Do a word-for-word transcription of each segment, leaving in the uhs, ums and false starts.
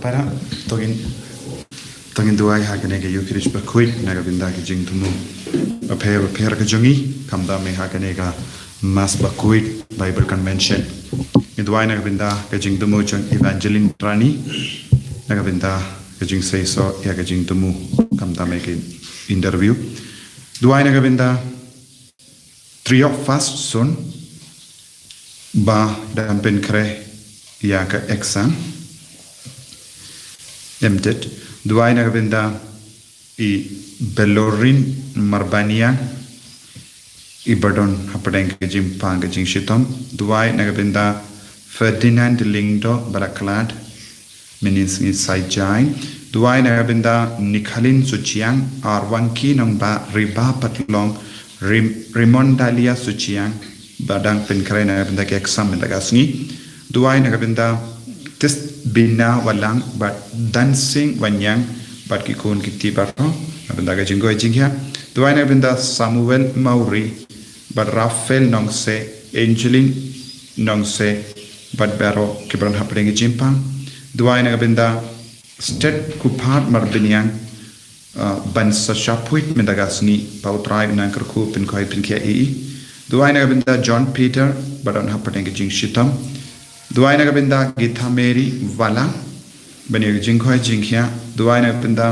para, to ngin, to ngin duwai ha kane ka Eucharist bakhuid na ka bynta ki jingthmu bapher bapher ka jong ngi, khamtam eh ha kane ka Mass bakhuid Bible Convention. Ngin duwai na ka bynta ka jingthmu jong Evangeline Rani, na ka bynta ka jingseisoh ïa ka jingthmu, khamtam eh ka interview. Duwai na ka bynta Trio Fast Zone ba dang pynkhreh ïa ka exam MTET. Duwai na ka bynta i Belorin Marbaniang, i ba don hapdeng ka jingpang ka jingshitom. Duwai na ka bynta Ferdinand Lyngdoh Balaklad, mynnin sngi Saitjaiñ. Duwai na ka bynta Nikhalin Suchiang, Arwangki Nongbah, Riba Patlong, Rim-, Rimondalia Suchiang, ba dang pynkhreh na ka bynta ki exam mynta ka sngi. Duwai na ka bynta Test Bina Walang, bad Dancing Wanyang, bad ki khun ki kti baroh na ka bynta ka jingkoit jingkhiah. Duwai na ka bynta Samuel Mauri, bad Rafael Nongse, Angeline Nongse, bad baroh ki ba don hapdeng ki jingpang. Duwai na ka bynta Stet Kupat Marbaniang, uh, ban sa shah phuid mynta ka sngi, ba U Trai un nang kyrkhu, pynkhuid pynkhiah ïa i. Duwai na ka bynta John Peter ba don hapdeng ka jingshitom. Duwai na ka bynta Gita Mary Wala ban ïa ka jingkoit jingkhiah. Duwai na ka bynta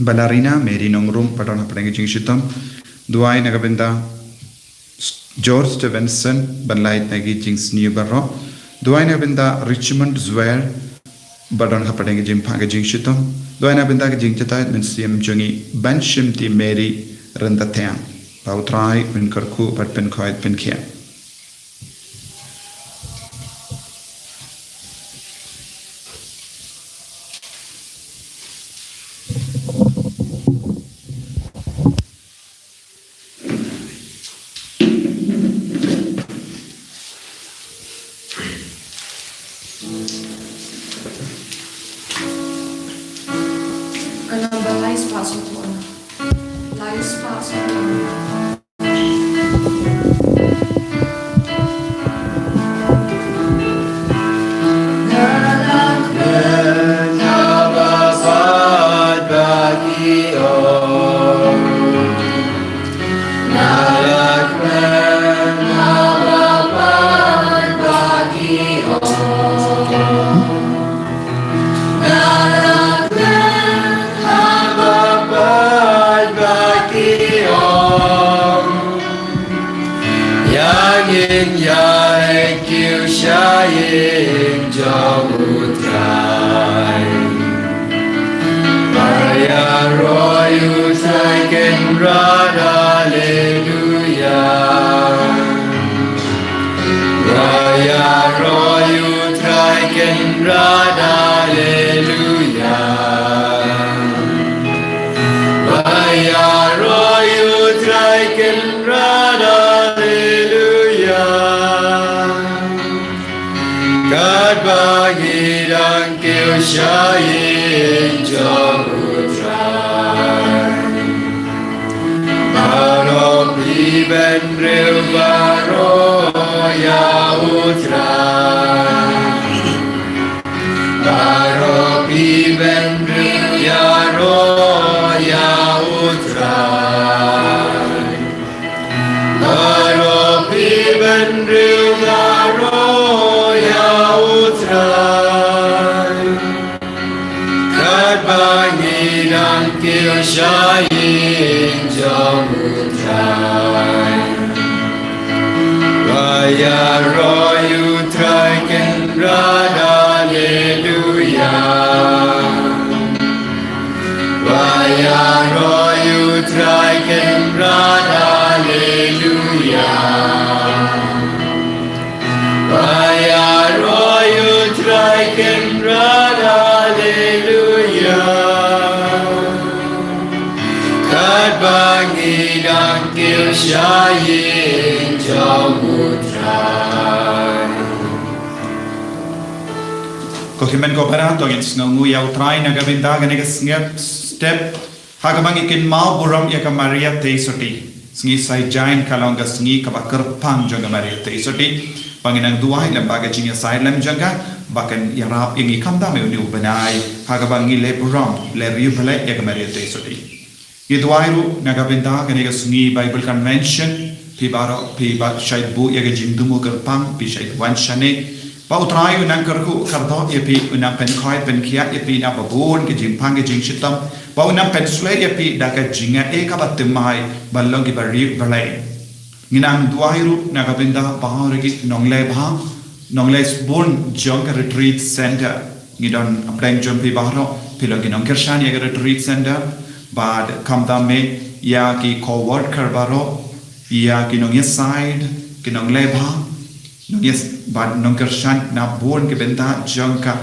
Balarina Mary Nongrum ba don hapdeng ka jingshitom. Duwai na ka bynta George Stevenson ban lait na ki jingsniew baroh. Duwai na ka bynta Richmond Zwer ba don hapdeng ka jingpang ka jingshitom. Duwai na ka bynta ka jingjatai mynsiem jong i Ban Shimti Mary Ryntathiang, ba U Trai un kyrkhu bad pynkhuid pynkhiah. Ka namba lai spah saw phew. Lai spah saw phew. Ïa ngin ïaid kiew sha ïing jong U Trai. Ba ïaroh ïa U Trai Kynrad, Alleluia. Ba ïaroh ïa U Trai Kynrad, Alleluia. Ba ïaroh ïa U Trai Kynrad, Alleluia. Katba ngi dang kiew sha ïing jong U Trai. Baroh phi bynriew baroh ïa U Trai. Baroh phi bynriew ïaroh ïa U Trai. Baroh phi bynriew ïaroh ïa U Trai. Katba ngi dang kiew sha ïing jong U Trai. Ba ïaroh ïa U Trai Kynrad, Alleluia. Ba ïaroh ïa U Trai Kynrad, Alleluia. Ba ïaroh ïa U Trai Kynrad, Alleluia. Katba ngi dang kiew sha ïing jong U Trai. Ko hynmen ko para, to ngin sngewnguh ïa U Trai na ka bynta kane ka step, step ha kaba ngi kynmaw burom ïa ka Maria Theisotti. Sngi Saitjaiñ ka long ka sngi kaba kyrpang jong ka Maria Theisotti. Ba ngi nang duwai lem ba ka jingïasaid lem jong ka ba kan ïarap ïa ngi khamtam ïa une u bnai ha kaba ngi leh burom, leh riewblei ïa ka Maria Theisotti. Ngi duwai ruh na ka bynta kane ka sngi Bible Convention, phi baroh phi ba shait buh ïa ka jingthmu kyrpang, phi shait wan shane. Ba U Trai un nang kyrkhu kyrdoh ïa phi, un nang pynkhuid pynkhiah ïa phi na ba bun ka jingpang ka jingshitom. Ba un nang pynshlei ïa phi da ka jingaiei kaba thymmai ban long kiba riewblei. Ngi nang duwai ruh na ka bynta baroh ki nongleh bha, nongleh sbun jong ka retreat center. Ngi don hapdeng jong phi baroh, phi long ki nongkyrshan ïa ka retreat center. Bad khamtam me ïa ki co-worker baroh, ïa ki nongïasaid, ki nongleh bha, nongïas-, bad nongkyrshan na bun ki bynta jong ka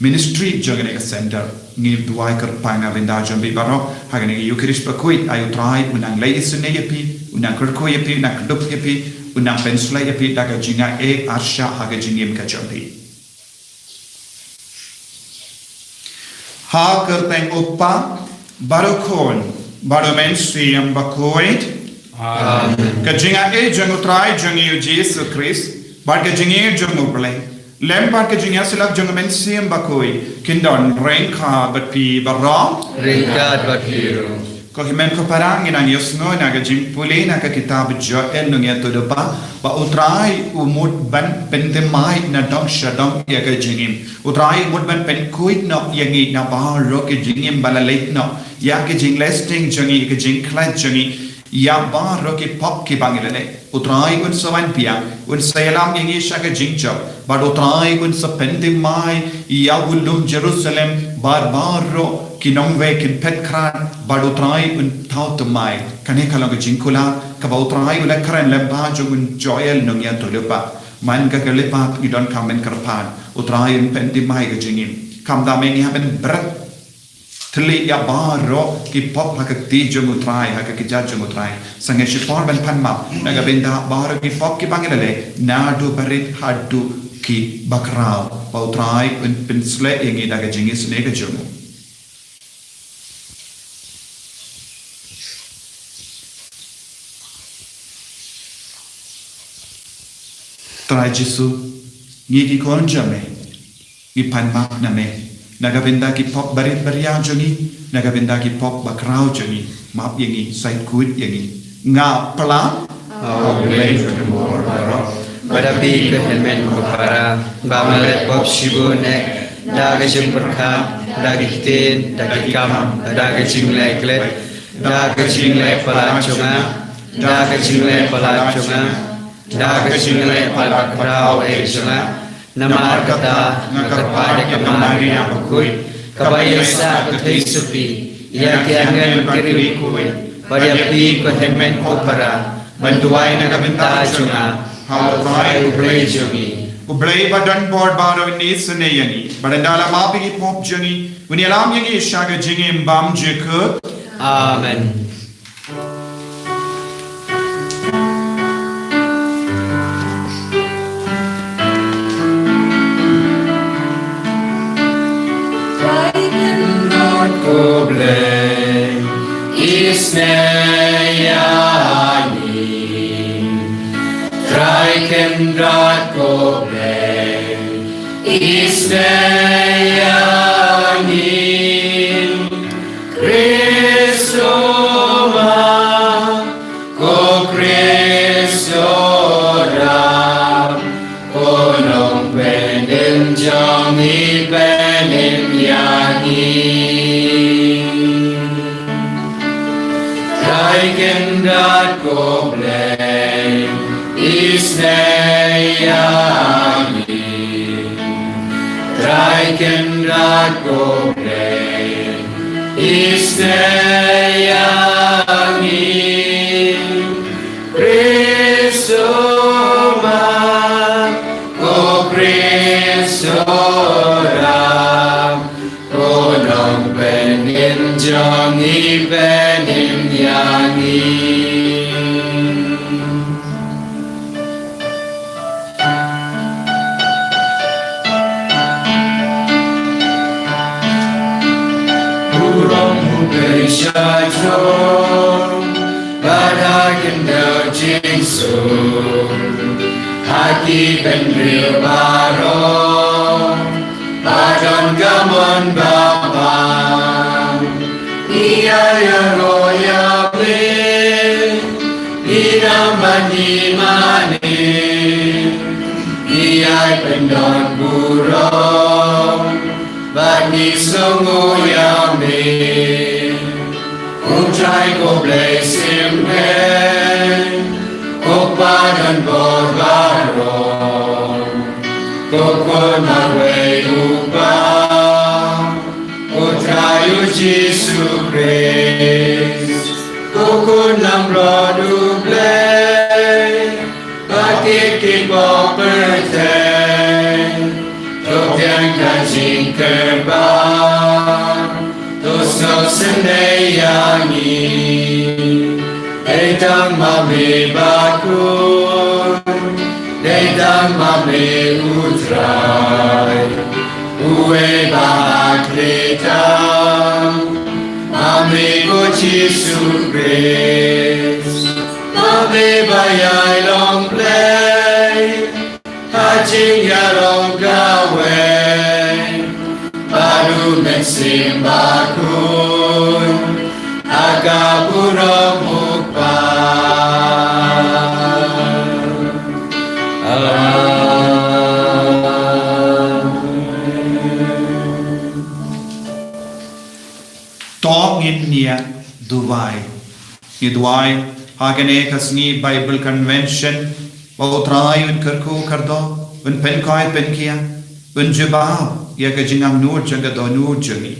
ministry jong kane ka center. Ngi duwai kyrpang na bynta jong phi baroh ha kane ka Eucharist bakhuid. Ai U Trai un nang leh isynei ïa phi, un nang kyrkhu ïa phi, un nang kdup ïa phi, un nang pynshlei ïa phi da ka jingaiei arshah ha ka jingim ka jong phi. Ha ka kyrteng U Kpa, bad U Khun, bad U Mynsiem Bakhuid. Amen. Ka jingaiei jong U Trai jong ngi U Jisu Khrist, bad ka jingïeit jong U Blei, lem bad ka jingïasyllok jong U Mynsiem Bakhuid, kin don ryngkat bad phi baroh. Ryngkat bad phi ruh. Ko hynmen ko para, ngi nang ïohsngew na ka jingpule na ka kitab Joel nongïathuhlypa, ba U Trai u mut ban pynthymmai na dong sha dong ïa ka jingim. U Trai u mut ban pynkhuid noh ïa ngi na baroh ka jingim ba la leit noh, ïa ka jingleh sting jong ngi, ka jingkhlaiñ jong ngi, ïa baroh ki pop kiba ngi la leh. U Trai un sa wan biang, un sa ïalam ïa ngi sha ka jingjop. Bad U Trai un sa pynthymmai ïa u lum Jerusalem, bad baroh ki nongwei kin phet khrat, bad U Trai un thaw thymmai. Kane ka long ka jingkular kaba U Trai u la kren lyngba jong u Joel nongïathuhlypa. Man ka khyllipmat ngi donkam ban kyrpad, U Trai un pynthymmai ka jingim. Khamtam me ngi hap ban bret thylli ïa baroh ki pop ha ka kti jong U Trai, ha ka kjat jong U Trai. Sangeh shipor ban pan map na ka bynta baroh ki pop kiba ngi la leh, naduh barit haduh kiba khraw. Ba U Trai un pynshlei ïa ngi da ka jingisynei ka jong u. Trai Jisu, ngi ki khun jong me, ngi pan map na me na ka bynta ki pop barit baria jong ngi, na ka bynta ki pop bakhraw jong ngi. Map ïa ngi, shait khuid ïa ngi. Nga pla ha U Blei jong ka mor baroh, bad ha phi ko hynmen ko para, ba nga leh pop shibun eh, da ka jingpyrkhat, da ki ktien, da ki kam, da ka jingleh klet, da ka jingleh palat jong nga, da ka jingleh palat jong nga, da ka jingleh palat khraw eh jong nga. Namar kata nga kyrpad ïa ka Maria Bakhuid, kaba ïasah ka theisotti ïa ki angel bad ki riewkhuid, bad ïa phi ko hynmen ko para, ban duwai na ka bynta jong nga ha U Trai U Blei jong ngi. U Blei ba don bor baroh un isynei ïa ngi, bad ynda la map ïa ki pop jong ngi, un ïalam ïa ngi sha ka jingim bymjukut. Amen. Trai Kynrad ko Blei, isynei ïa ngi. Trai Kynrad ko Blei, isynei ïa ngi. Khrist u map, ko Khrist u rap, ko Nongpynim jong ngi, pynim ïa ngi. Trai Kynrad ko Blei, isynei ïa ngi. Trai Kynrad ko Blei, isynei ïa ngi. Khrist u map, ko Khrist u rap, ko Nongpynim jong ngi, pynim ïa ngi. Burom u Blei sha jrong, bad ha khyndew jingsuk. Ha ki bynriew baroh ba don ka mon ba bang, ngi ïaroh ïa me, ngi ïalam bad ngi mane, ngi ïai pyndon burom bad ngi sngewnguh ïa me. U Trai ko Blei symbai, ko Pa don bor baroh, ko Khun marwei u Kpa, ko Trai U Jisu Khrist, ko Khun langbrot U Blei, bad ki kpoh pyrthei, to pdiang ka jingkyrpad, to sngewsynei ïa ngi. Dei tang ma me Bah Khun, dei tang ma me U Trai, uwei ba ha khlieh tam, ma me ko Jisu Khrist, ma me ba ïai long Blei ha jingïalong kawei, bad U Mynsiem Bakhuid ha ka burom U Kpa. Amen. To ngin ïa duwai. Ngi duwai ha kane ka sngi Bible Convention, ba U Trai un kyrkhu kyrdoh, un pynkhiah pynkhiah, un jubab ïa ka jingangnud jong ka dohnud jong ngi.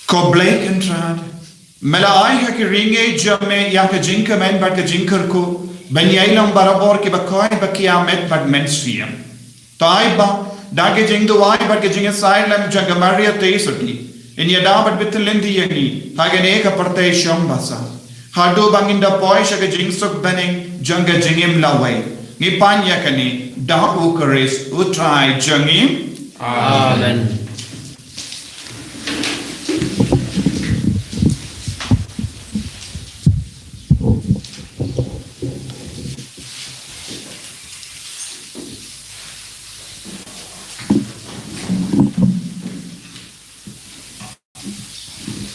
Ko Blei Kynrad, me la ai ha ki ri ngi jong me ïa ka jingkmen bad ka jingkyrkhu, ban ïai long barabor kiba koit ba kiamet bad mynsiem. To ai ba da ka jingduwai bad ka jingïasaid lem jong ka Maria Theisotti, in ïada bad bithylliñ ïa ngi ha kane ka pyrthei shong basa, haduh ba ngin da poi sha ka jingsuk bneng jong ka jingim lawei. Ngi pan ïa kane da U Khrist U Trai jong ngi. Amen.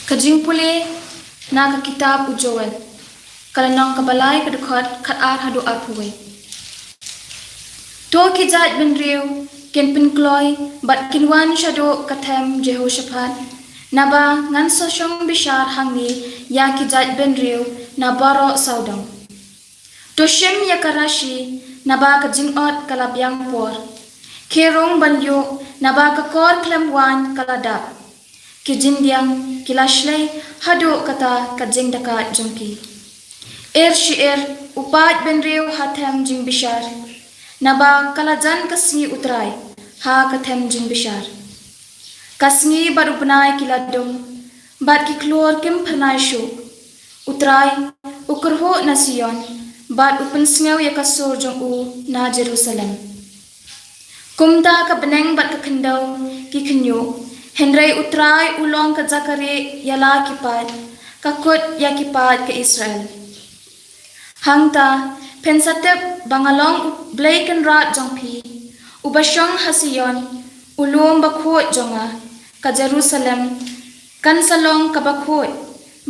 Ka jingpule na ka kitab u Joel, ka lynnong kaba lai, ka dkhot khatar haduh arphew wei. To ki jaitbynriew kin pynkloi bad kin wan shaduh ka them Jehoshaphat, naba ngan sa shong bishar hangne ïa ki jaitbynriew na baroh sawdong. To shim ïa ka rashi, naba ka jingot ka la biang por. Khie rung ban ïuh, naba ka kor khlem wan ka la dap. Ki jingdiang ki la shlei haduh kata ka jingdakaid jong ki. Er shi er u paid bynriew ha them jingbishar, naba ka la jan ka sngi U Trai ha ka them jingbishar. Ka sngi bad u bnai ki la dum, bad ki khlur kim phyrnai shuh. U Trai u kyrhuh na Sion, bad u pynsngew ïa ka sur jong u na Jerusalem. Kumta ka bneng bad ka khyndew ki khynñiuh, hynrei U Trai u long ka jaka rieh ïa la ki paid, ka kut ïa ki paid ka Israel. Hangta phin sa tip ba nga long U Blei Kynrad jong phi, uba shong ha Sion, u lum bakhuid jong nga. Ka Jerusalem kan sa long kaba khuid,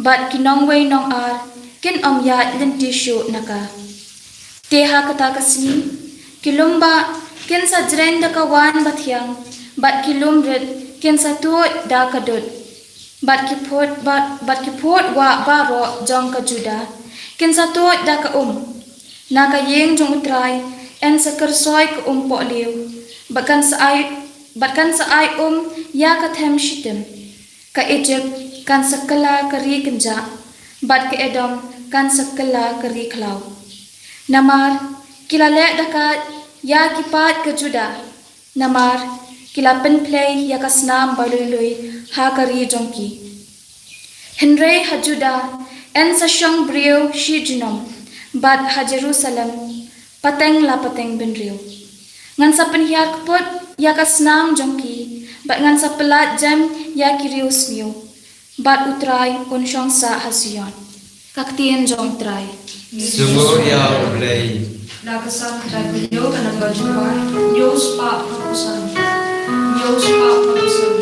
bad ki nongwei nongar kin ym ïaid lynti shuh na ka. Te ha kata ka sngi ki lum bah kin sa jreng da ka waiñ bathiang, bad ki lum rit kin sa tuid da ka dud. Bad ki phut, bad, bad ki phut wah baroh jong ka Judah kin sa tuid da ka um. Na ka ïing jong U Trai yn sa kyrsoi ka um pohliew, bad kan sa ai, bad kan sa ai um ïa ka them Shitim. Ka Ijipt kan sa kylla ka ri kynjah, bad ka Edom kan sa kylla ka ri khlaw. Namar ki la leh dakaid ïa ki paid ka Judah, namar ki la pynphlei ïa ka snam ba lui lui ha ka ri jong ki. Hynrei ha Judah yn sa shong briew shi junom, bad ha Jerusalem pateng la pateng bynriew. Ngan sa pynhiar kput ïa ka snam jong ki, bad ngan sa pyllait jem ïa ki riewsniew, bad U Trai un shong sah ha Sion. Ka ktien jong U Trai. Sngewbha ïa U Blei. Na ka Psalm ka dei ka hynñiew ka number two. Hynñiew spah hynñiew san. Hynñiew spah hynñiew san.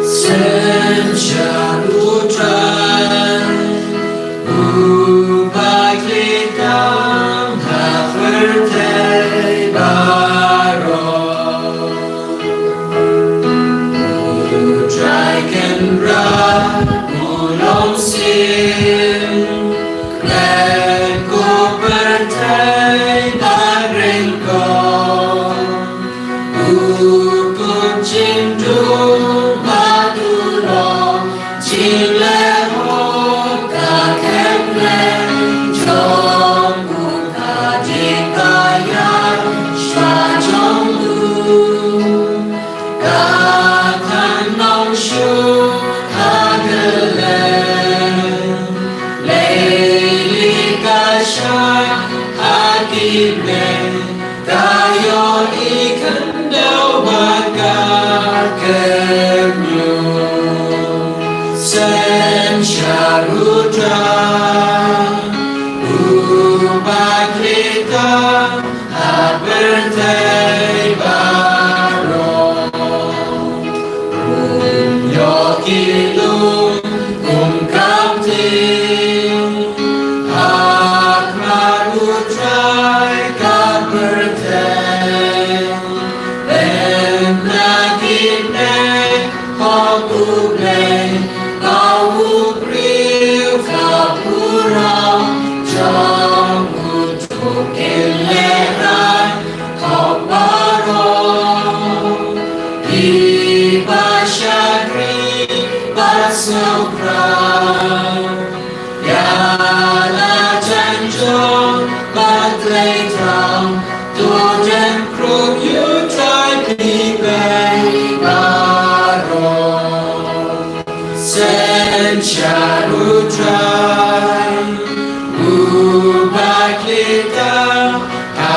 Synshar U Trai, uba kyrpang ha pyrthei baroh. U Trai Kynrad u long sien, khlem ko pyrthei bad ryngkong. U kum jingdum bad u long jingleh, ka kyrteng jong u ka dei ka ïa sha jong u. Ka thngan nongshun ha kylleng, lei lei ka shai ha ki bneng, ka ïohi khyndew bad ka kynñiuh. Synshar U Trai, uba kyrpang ha pyrthei baroh. Um ïoh ki lum kum ka bteng, ha khmat U Trai ka pyrthei. Lem na ki bneng, hok U Blei, ba u briew ka burom jong u. To kin lehrain khop baroh, kiba shakri bad sngewkhraw. Ïa la jan jong ba tyrkhong, to jan krup ïa U Trai phi baroh. Synshar U Trai, uba kyrpang ha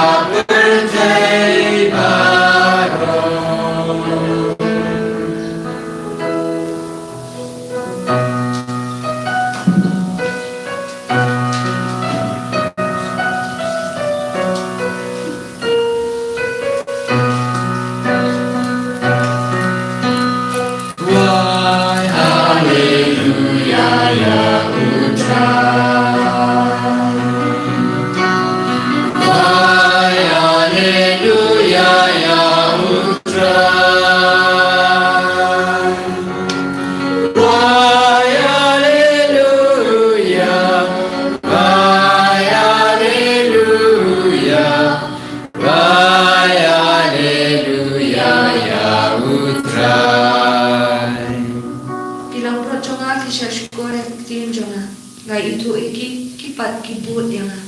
pyrthei baroh. Wai haleluya ïa U Trai. Wai haleluya ïa U Trai. Wai haleluya. Wai haleluya. Wai haleluya ïa U Trai. Ki langbrot jong nga ki shah shkor ïa ka ktien jong nga. Nga ithuh ïa ki, ki pat ki bud ïa nga.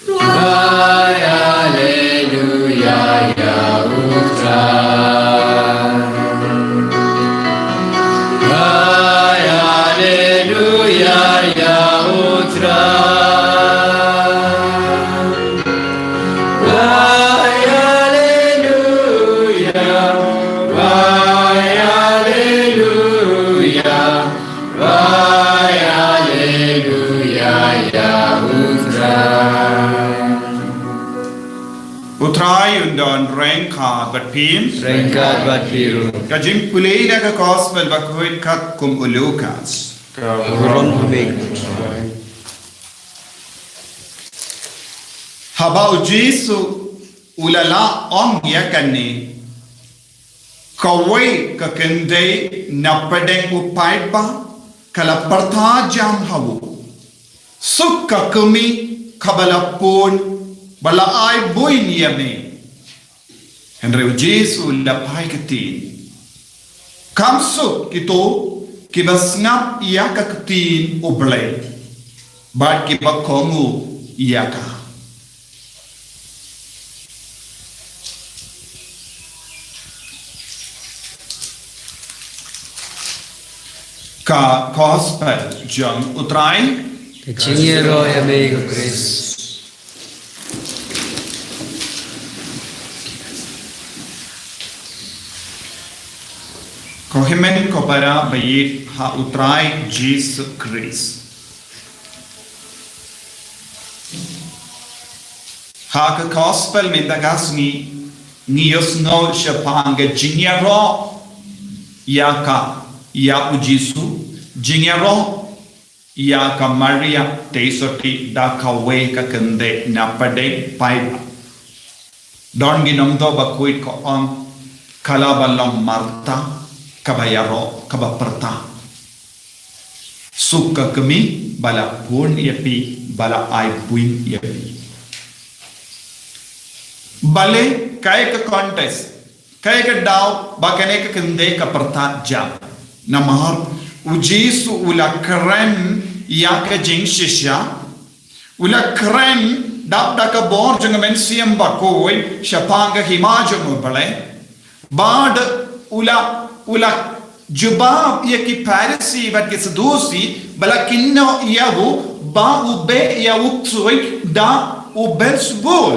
Wai haleluya ïa U Trai. Wai haleluya ïa U Trai. Wai haleluya, wai haleluya, wai haleluya ïa U Trai. U Trai un don ryngkat bad phi. Ryngkat bad phi ruh. Ka jingpule na ka Gospel ba khuid katkum u Lukas. Ka burom ha me ko Trai. Haba u Jisu u la lah ong ïa kane, kawei ka kynthei na pdeng u paidbah ka la pyrta jam ha u, suk ka kmie kaba la pun ba la ai buin ïa me. Hynrei u Jisu u la phai ktien. Kham suk kito kiba sngap ïa ka ktien U Blei bad kiba kohnguh ïa ka. Ka Gospel jong U Trai. Ka jingïaroh ïa me ko Khrist. Ko hynmen ko para ba ïeit ha U Trai Jisu Khrist. Ha ka gospel mynta ka sngi ngi ïohsngew shaphang ka jingïaroh ïa ka, ïa U Jisu, jingïaroh ïa ka Maria Theisotti da kawei ka kynthei na pdeng paidbah. Don ki nongthoh bakhuid ki ong ka la ba long martar kaba ïaroh, kaba pyrta. Suk ka kmie ba la pun ïa phi, ba la ai buin ïa phi. Balei kaei ka context, kaei ka daw ba kane ka kynthei ka pyrta jam? Namar U Jisu u la kren ïa ka jingshisha, u la kren dap da ka bor jong ka Mynsiem Bakhuid shaphang ka hima jong U Blei. Bad u la, u la jubab ïa ki Pharisi bad ki Saddusi ba la kynnoh ïa u ba u beh ïa u ksuid da u Beelzebul.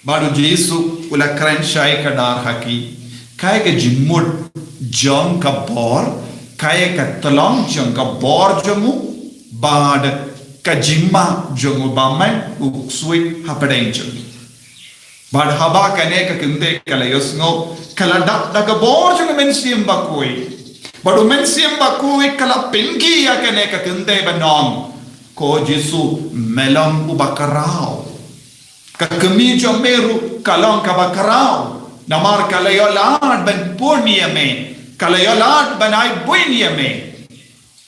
Bad U Jisu u la kren shai kdar ha ki, kaei ka jingmut jong ka bor, kaei ka tyllong jong ka bor jong u, bad ka jingma jong u ba mih u ksuid hapdeng jong u. Bad haba kane ka kynthei ka la ïohsngew, ka la dap da ka bor jong ka Mynsiem Bakhuid. Bad u Mynsiem Bakhuid ka la pynki ïa kane ka kynthei ban ong, ko Jisu, me long uba khraw. Ka kmie jong me ruh ka long kaba khraw. Namar ka la ïoh lad ban pun ïa me, ka la ïoh lad ban ai buin ïa me.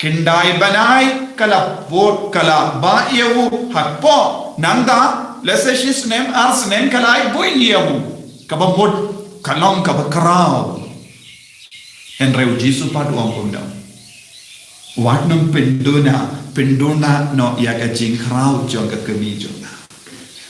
Khyndai bnai ka la pun, ka la bah ïa u hapoh. Nangta lehse shi snem, ar snem ka la ai buin ïa u. Kaba mut ka long kaba khraw. Hynrei U Jisu pat u ong kumno? Wat nym pynduna, pynduna noh ïa ka jingkhraw jong ka kmie jong nga.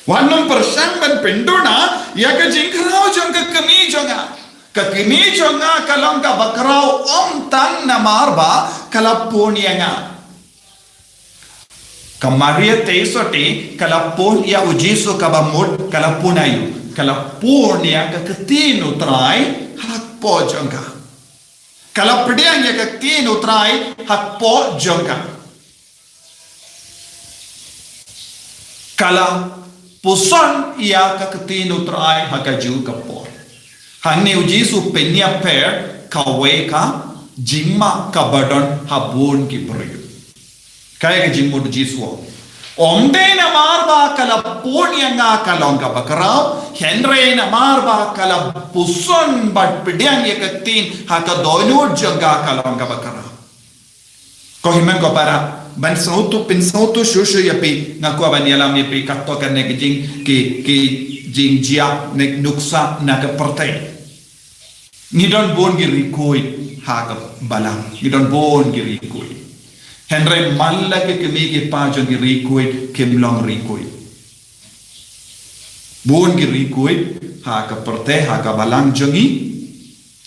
Wat nym pyrshang ban pynduna ïa ka jingkhraw jong ka kmie jong nga. Ka kmie jong nga ka long kaba khraw ym tang namar ba ka la pun ïa nga. Ka Maria Theisotti ka la pun ïa U Jisu, kaba mut ka la pun ïa u, ka la pun ïa ka ktien U Trai hapoh jong ka. Ka la pdiang ïa ka ktien U Trai hapoh jong ka. Ka la puson ïa ka ktien U Trai ha kajuh ka por. Hangne U Jisu u pynïapher kawei ka jingma kaba don ha bun ki briew. Kaei ka jingmut U Jisu? Ym dei namar ba ka la pun ïa nga ka long kaba khraw, hynrei namar ba ka la puson bad pdiang ïa ka ktien ha ka dohnud jong ka ka long kaba khraw. Ko hynmen ko para, ban sngewthuh, pynsngewthuh shuh shuh ïa phi, nga kwah ban ïalam ïa phi katto katne ki jing, ki, ki jingjia ne nuksa na ka pyrthei. Ngi don bun ki ri khuid ha ka balang, ngi don bun ki ri khuid. Hynrei man la ki kmie ki kpa jong ki ri khuid kim long ri khuid. Bun ki ri khuid ha ka pyrthei, ha ka balang jong ngi.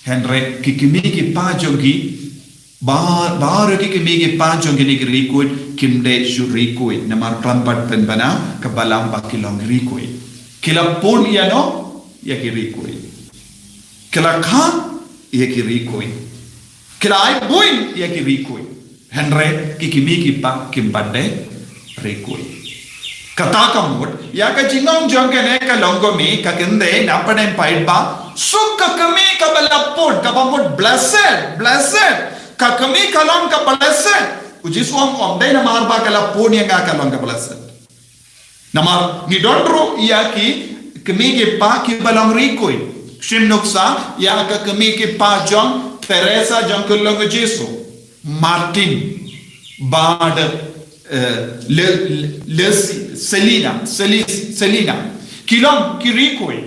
Hynrei ki kmie ki kpa jong ki, ba, baroh ki kmie ki kpa jong kine ki ri khuid kim dei shuh ri khuid, namar khlem pat pynbna ka balang ba ki long ri khuid. Ki la pun ïa no, ïa ki ri khuid. Ki la kha ïa ki ri khuid. Ki la ai buin ïa ki ri khuid. Hynrei ki kmie ki kpa kim pat dei ri khuid. Kata ka mut ïa ka jingong jong kane ka longkmie, ka kynthei na pdeng paidbah, suk ka kmie kaba la pun, kaba mut blessed, blessed. Ka kmie ka long ka blessed. U Jisu u ong ym dei namar ba ka la pun ïa nga ka long ka blessed. Namar ngi don ruh ïa ki kmie ki kpa kiba long ri khuid. Shim nuksa ïa ka kmie ki kpa jong Teresa jong ka Lung U Jisu, Martin, bad, eh, le, le, Selina, Seli-, Selina. Ki long ki ri khuid.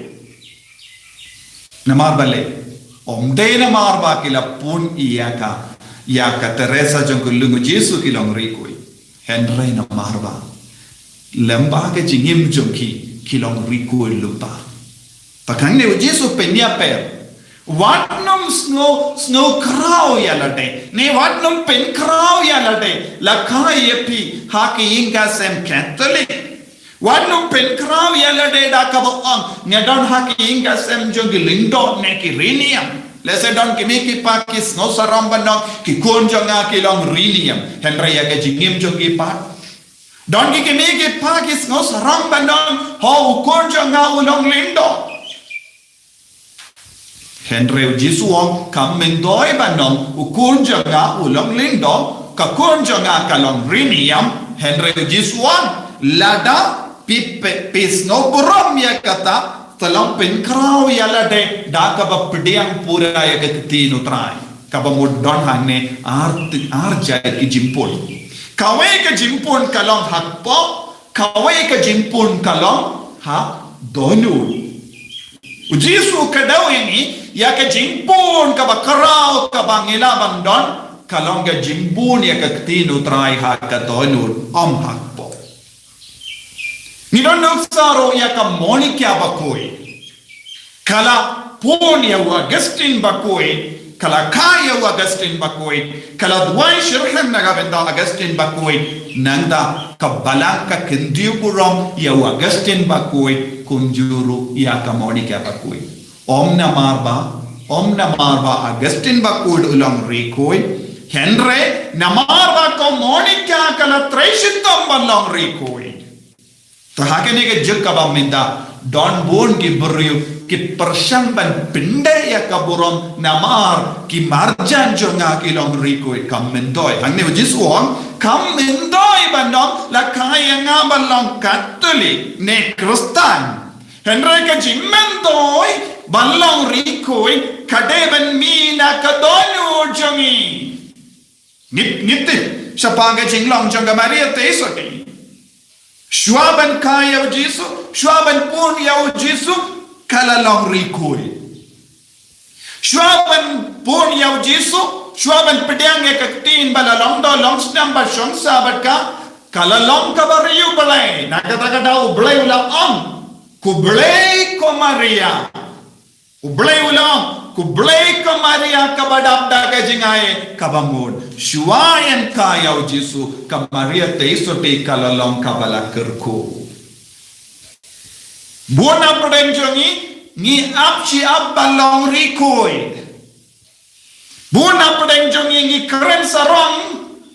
Namar balei? Ym dei namar ba ki la pun ïa ka, ïa ka Teresa jong ka Lung U Jisu ki long ri khuid. Hynrei namar ba lem bad ka jingim jong ki, ki long ri khuid lypa. Te hangne U Jisu u pynïapher. Wat nym sngew, sngew khraw ïa lade, ne wat nym pynkhraw ïa lade. La kha ïa phi ha ka ïing ka sem Katholik, Wat nym pynkhraw ïa lade da kaba ong, nga don ha ki ïing ka sem jong ki lyngdoh ne ki riniam. Lehse don ki mei ki pa ki sngew sarong ban ong, ki khun jong nga ki long riniam. Hynrei ïa ka jingim jong ki pat, don ki mei ki pa ki sngew sarong ban ong, ho, u khun jong nga u long lyngdoh. Hynrei u Jisu u ong, kam myntoi ban ong, u khun jong nga u long lyngdoh, ka khun jong nga ka long riniam. Hynrei u Jisu u ong, lada phi, phi, phi sngew burom ïa kata, to long pynkhraw ïa lade da kaba pdiang pura ïa ka ktien u Trai. Kaba mut don hangne ar, ar jait ki jingpun. Kawei ka jingpun ka long ha kpoh, kawei ka jingpun ka long ha dohnud. U Jisu u kdew ïa ngi ïa ka jingpun kaba khraw kaba ngi lah ban don, ka long ka jingbun ïa ka ktien u Trai ha ka dohnud, ym ha kpoh. Ngi don nuksa ruh ïa ka Monica bakhuid. Ka la pun ïa u Augustine bakhuid, ka la kha ïa u Augustine bakhuid, ka la duwai shitrhem na ka bynta u Augustine bakhuid, nangta ka Balang ka kyntiew burom ïa u Augustine bakhuid, kumjuh ruh ïa ka Monica bakhuid. Ym namar ba, ym namar ba Augustine bakhuid u long riewkhuid, hynrei namar ba ka Monica ka la trei shitom ban long riewkhuid. Te ha kane ka juk kaba mynta, don bun ki briew ki pyrshang ban pyndait ïa ka burom namar ki marjan jong nga ki long riewkhuid, kam myntoi. Hangne u Jisu u ong, kam myntoi ban ong la kha ïa nga ban long Katholik ne Khristan. Hynrei ka jingmyntoi ban long riewkhuid ka dei ban mih na ka dohnud jong ngi. Ngi, ngi tip shaphang ka jinglong jong ka Maria Theisotti. Shuwa ban kha ïa u Jisu, shuwa ban pun ïa u Jisu, ka la long riewkhuid. Shuwa ban pun ïa u Jisu, shuwa ban pdiang ïa ka ktien ba la long doh long snem ba shong sah bad ka, ka la long kaba riew Blei. Na kata ka daw u Blei u la ong, khublei ko Maria. U Blei u la ong, khublei ko Maria kaba dap da ka jingai kaba mut. Shuwa ban kha ïa u Jisu, ka Maria Theisotti ka la long kaba la kyrkhu. Bun na pdeng jong ngi, ngi ap shi ap ban long riewkhuid. Bun na pdeng jong ngi ngi kren sarong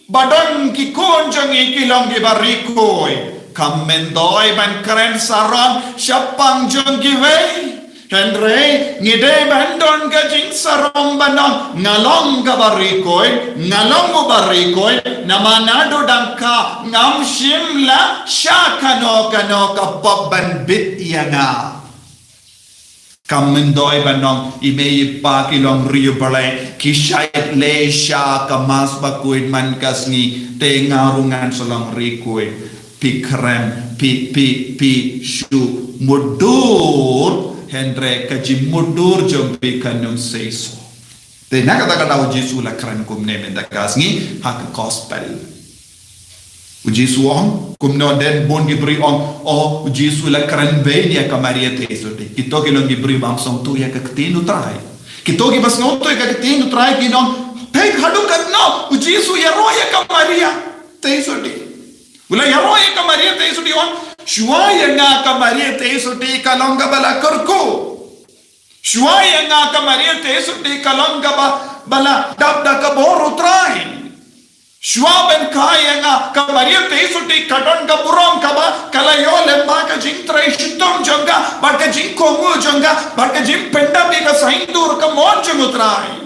ba don ki khun jong ngi ki long kiba riewkhuid. Kam myntoi ban kren sarong shaphang jong kiwei. Hynrei ngi dei ban don ka jingsarong ban ong nga long kaba riewkhuid, nga long uba riewkhuid, namar naduh dang kha ngam shym la shah kano kano ka pop ban bit ïa nga. Kam myntoi ban ong i mei i pa ki long riew Blei, ki shait leh sha ka Mass bakhuid man ka sngi, te nga ruh ngan sa long riewkhuid. Phi kren, phi, phi, phi shu mutdur, hynrei ka jingmutdur jong phi kan ym seisoh. Te na kata ka daw u Jisu u la kren kumne mynta ka sngi ha ka gospel. U Jisu u ong, kumno, don bun ki briew u ong, oh, u Jisu u la kren bein ïa ka Maria Theisotti. Kito ki long ki briew bym sngewthuh ïa ka ktien u Trai. Kito kiba sngewthuh ïa ka ktien u Trai kin ong, peit haduh katno u Jisu u ïaroh ïa ka Maria Theisotti. U la ïaroh ïa ka Maria Theisotti, u ong, shuwa ïa nga ka Maria Theisotti ka long kaba la kyrkhu. Shuwa ïa nga ka Maria Theisotti ka long kaba, ba la dap da ka bor u Trai. Shuwa ban kha ïa nga ka Maria Theisotti ka don ka burom kaba ka la ïoh lem bad ka jingtrei shitom jong nga, bad ka jingkohnguh jong nga, bad ka jingpyndap ïa ka saiñdur ka mon jong u Trai.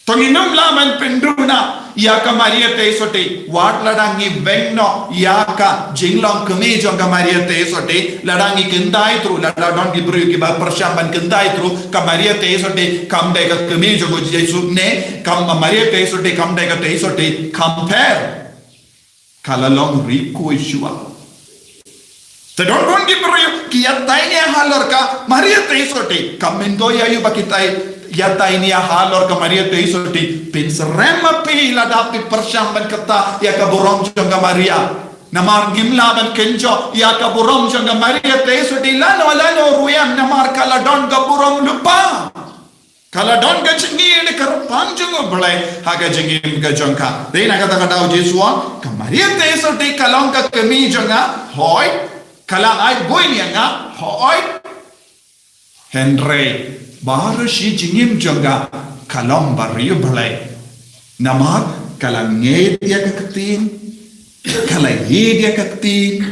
To ngin ym lah ban pynduna ïa ka Maria Theisotti, wat lada ngi weng noh ïa ka jinglong kmie jong ka Maria Theisotti, lada ngi kyntait ruh, lada don ki briew kiba pyrshang ban kyntait ruh, ka Maria Theisotti kam dei ka kmie jong u Jisu ne, ka Maria Theisotti kam dei ka Theisotti, kam pher. Ka la long riewkhuid shuwa. Te don bun ki briew ki ïatai nia halor ka Maria Theisotti. Kam myntoi ïa u ba ki tai, ïatai nia halor ka Maria Theisotti. Pynsyrem ma phi lada phi pyrshang ban kata ïa ka burom jong ka Maria. Namar ngim lah ban kynjoh ïa ka burom jong ka Maria Theisotti lano lano ruh ïa namar ka la don ka burom lypa. Ka la don ka jingïeit ka kyrpang jong u Blei ha ka jingim ka jong ka. Te na kata ka daw u Jisu u ong, ka Maria Theisotti ka long ka kmie jong nga, hooid. Ka la ai buin ïa nga, hooid. Hynrei baroh shi jingim jong ka ka long ba riewblei. Namar ka la ngeit ïa ka ktien, ka la ïeit ïa ka ktien,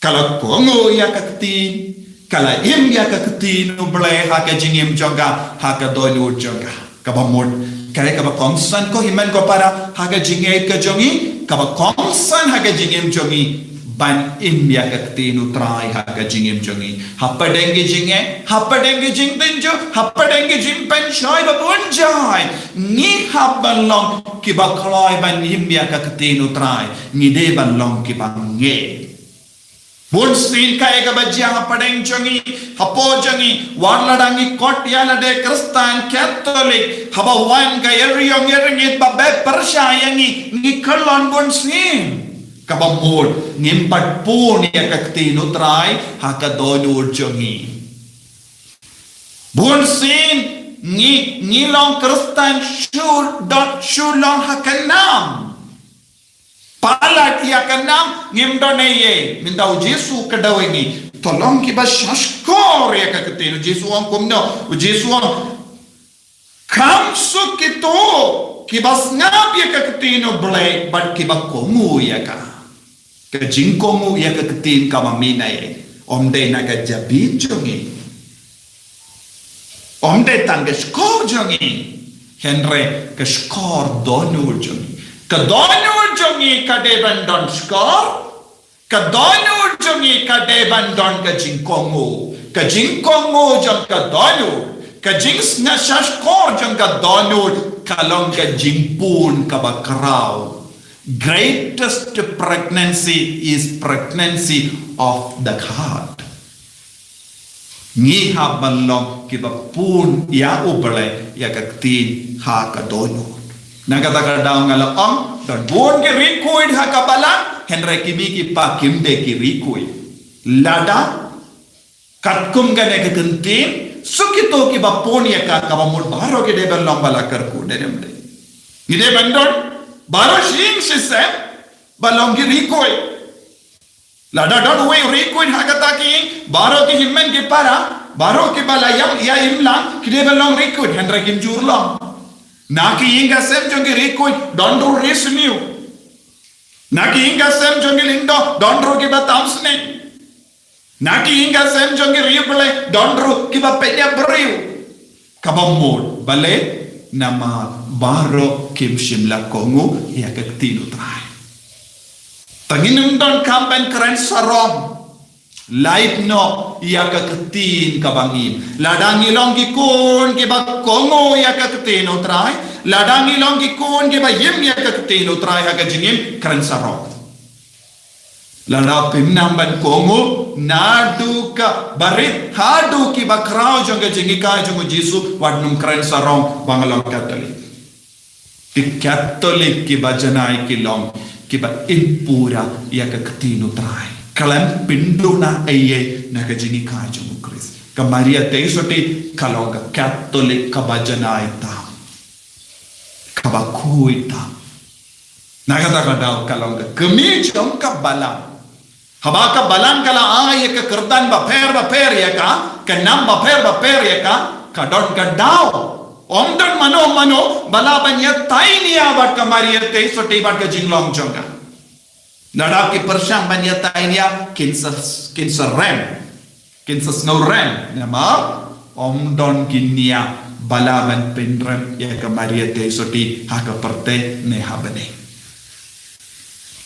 ka la kohnguh ïa ka ktien, ka la im ïa ka ktien U Blei ha ka jingim jong ka, ha ka dohnud jong ka. Kaba mut, kaei kaba kongsan ko hynmen ko para ha ka jingngeit ka jong ngi, kaba kongsan ha ka jingim jong ngi ban im ïa ka ktien U Trai ha ka jingim jong ngi. Hapdeng ki jingeh, hapdeng ki jingtynjuh, hapdeng ki jingpynshoi ba bun jait, ngi hap ban long kiba kloi ban im ïa ka ktien U Trai. Ngi dei ban long kiba ngeit. Bun sien kaei kaba jia hapdeng jong ngi, hapoh jong ngi, wat lada ngi kot ïa lade Khristan Katholik, haba wan ka ïariong ïarngit ba beh pyrshah ïa ngi, ngi kyllon bun sien. Kaba mut, ngim pat pun ïa ka ktien U Trai ha ka dohnud jong ngi. Bun sien ngi, ngi long Khristan shu don, shu long ha ka nam. Palat ïa ka nam, ngim don ei ei. Mynta U Jisu ka dawa ïa ngi, to long kiba shahshkor ïa ka ktien. U Jisu u ong kumno? U Jisu u ong, kham suk kito kiba sngap ïa ka ktien U Blei bad kiba kohnguh ïa ka. Ka jingkohnguh ïa ka ktien kaba mynta, ym dei na ka jabieng jong ngi, ym dei tang ka shkor jong ngi, hynrei ka shkor dohnud jong ngi. Ka dohnud jong ngi ka dei ban don shkor. Ka dohnud jong ngi ka dei ban don ka jingkohnguh. Ka jingkohnguh jong ka dohnud, ka jingsngap shahshkor jong ka dohnud, ka long ka jingpun kaba khraw. Greatest pregnancy is pregnancy of the heart. Ngi hap ban long kiba pun ïa U Blei, ïa ka ktien ha ka dohnud. Na kata ka daw nga la ong, don bun ki riewkhuid ha ka balang, hynrei ki mei ki pa kim dei ki riewkhuid. Lada katkum kane ka ktien, suk kito kiba pun ïa ka, kaba mut baroh ki dei ban long ba la kyrkhu, dei ne ym dei? Ngi dei ban don baroh shi ïing shi sem ba long ki riewkhuid. Lada don uwei u riewkhuid ha kata ka ïing, baroh ki hynmen ki para, baroh kiba la ïap ïa imlang, ki dei ban long riewkhuid, hynrei kim ju long. Na ka ïing ka sem jong ki riewkhuid don ruh riewsniew. Na ka ïing ka sem jong ki lyngdoh don ruh kiba tam snieh. Na ka ïing ka sem jong ki riewblei don ruh kiba pynïap briew. Kaba mut, balei? Namar baroh kim shym la kohnguh ïa ka ktien U Trai. Te ngin ym donkam ban kren sarong. Lait noh ïa ka ktien kaba ngi im. Lada ngi long ki khun kiba kohnguh ïa ka ktien U Trai, lada ngi long ki khun kiba im ïa ka ktien U Trai ha ka jingim, kren sarong. Lada phim nang ban kohnguh, naduh kaba rit haduh kiba khraw jong ka jinghikai jong U Jisu, wat nym kren sarong ba nga long Katholik. Ki Katholik kiba janai ki long kiba im pura ïa ka ktien U Trai, khlem pynduna ei ei na ka jinghikai jong U Khrist. Ka Maria Theisotti ka long ka Katholik kaba janai tam, kaba khuid tam. Na kata ka daw ka long ka kmie jong ka balang. Haba ka balang ka la ai ïa ka kyrdan bapher bapher ïa ka, ka nam bapher bapher ïa ka, ka don ka daw. Ym don mano mano ba lah ban ïatai nia bad ka Maria Theisotti bad ka jinglong jong ka. Lada ki pyrshang ban ïatai nia, kin sa, kin sa rem. Kin sa sngew rem, namar ym don ki nia ba lah ban pynrem ïa ka Maria Theisotti ha ka pyrthei ne ha bneng.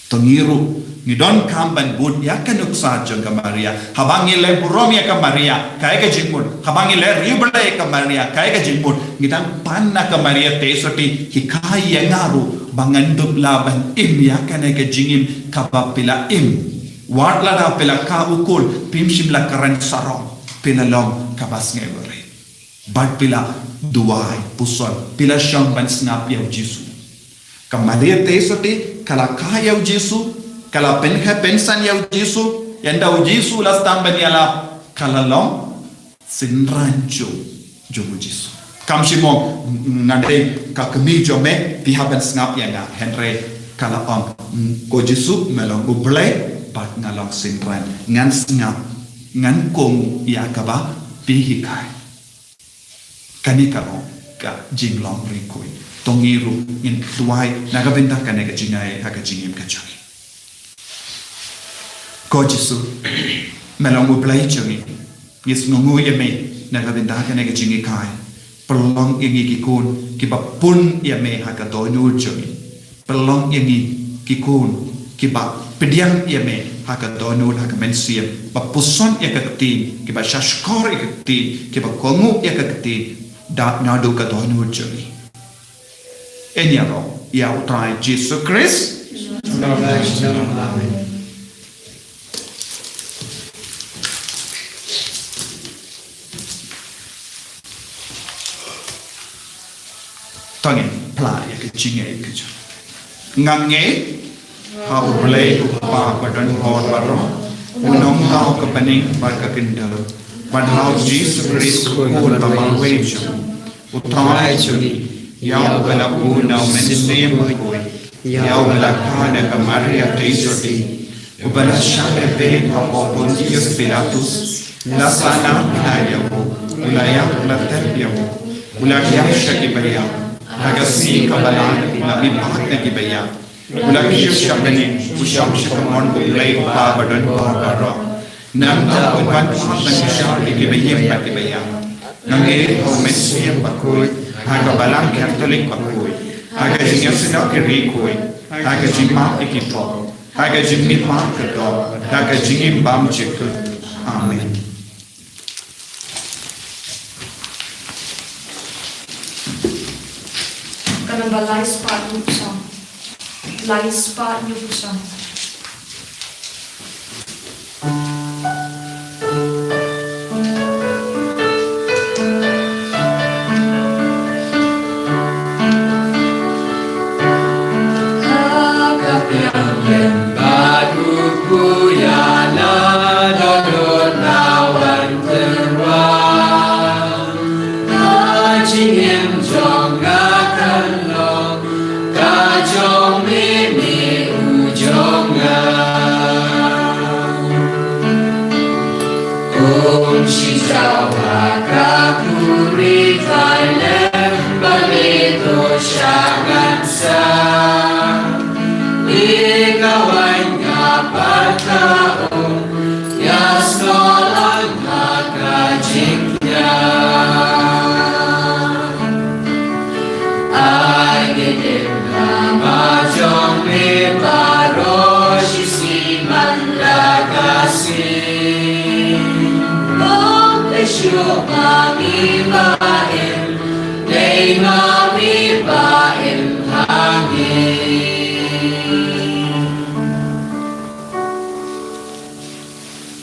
To ngi ruh ngi donkam ban bud ïa ka nuksa jong ka Maria. Haba ngi leh burom ïa ka Maria, kaei ka jingmut? Haba ngi leh riewblei ïa ka Maria, kaei ka jingmut? Ngi dang pan na ka Maria Theisotti, hikai ïa nga ruh ba ngan dup lah ban im ïa kane ka jingim kaba phi la im. Wat lada phi la kha u khun, phim shym la kren sarong, phi la long kaba sngewrit. Bad phi la duwai puson, phi la shong ban sngap ïa U Jisu. Ka Maria Theisotti ka la kha ïa U Jisu, ka la pynheh pynsan ïa U Jisu, ynda U Jisu la sdang ban ïalap, ka la long synran jong, jong U Jisu. Kam shym ong, nga dei ka kmie jong me, phi hap ban sngap ïa nga, hynrei ka la ong, ko Jisu, me long U Blei, bad nga long synran. Ngan sngap, ngan kohnguh ïa kaba phi hikai. Kane ka long ka jinglong riewkhuid. To ngi ruh ngin duwai na ka bynta kane ka jingaiei ha ka jingim ka jong ngi. Ko Jisu, me long U Blei jong ngi. Ngi sngewnguh ïa me na ka bynta kane ka jinghikai. Pynlong ïa ngi ki khun kiba bun ïa me ha ka dohnud jong ngi. Pynlong ïa ngi ki khun kiba pdiang ïa me ha ka dohnud, ha ka mynsiem, ba puson ïa ka ktien, kiba shahshkor ïa ka ktien, kiba kohnguh ïa ka ktien, da naduh ka dohnud jong ngi. Yn ïaroh ïa U Trai Jisu Khrist. Amen. To ngin phla ïa ka jingngeit ka jong. Nga ngeit ha U Blei U Kpa badonbor baroh, u nongthaw ka bneng bad ka khyndew, bad ha U Jisu Khrist u Khun ba marwei jong U Trai jong ngi, ïa uba la bun na U Mynsiem Bakhuid, ïa uba la kha da ka Maria Theisotti, uba la shah lehbeiñ hapoh Pontius Pilatus, la sahnarphna ïa u, u la ïap la tep ïa u, u la hiar sha ki baïap, ha ka sngi kaba lai u la mihpat na ki baïap, u la kiew sha bneng, u shong sha kamon U Blei U Kpa badonbor baroh. Nangta un wan pat ban kyrshan ïa ki baïap bad ki baïap. Nga ngeit ha U Mynsiem Bakhuid, ha ka Balang Katholik bakhuid, ha ka jingïasyllok ki riewkhuid, ha ka jingmap ïa ki pop, ha ka jingmihpat ka doh, ha ka jingim bymjukut. Amen. Ka namba lai spah hynñiewphew san. Lai spah hynñiewphew san. Ka jingim jong nga kan long ka jong me, me u jong nga. Kum shi jaw ha ka khuri Thailand ba me to shah ngan sah. Ïa ka waiñ nga pat ka um, ïa sngewlong ha ka jingkñia. Ai ngi im ha ma jong me baroh shi sngi man la ka sngi. Ym pynshoi ma ngi ba im, dei ma me ba im ha ngi.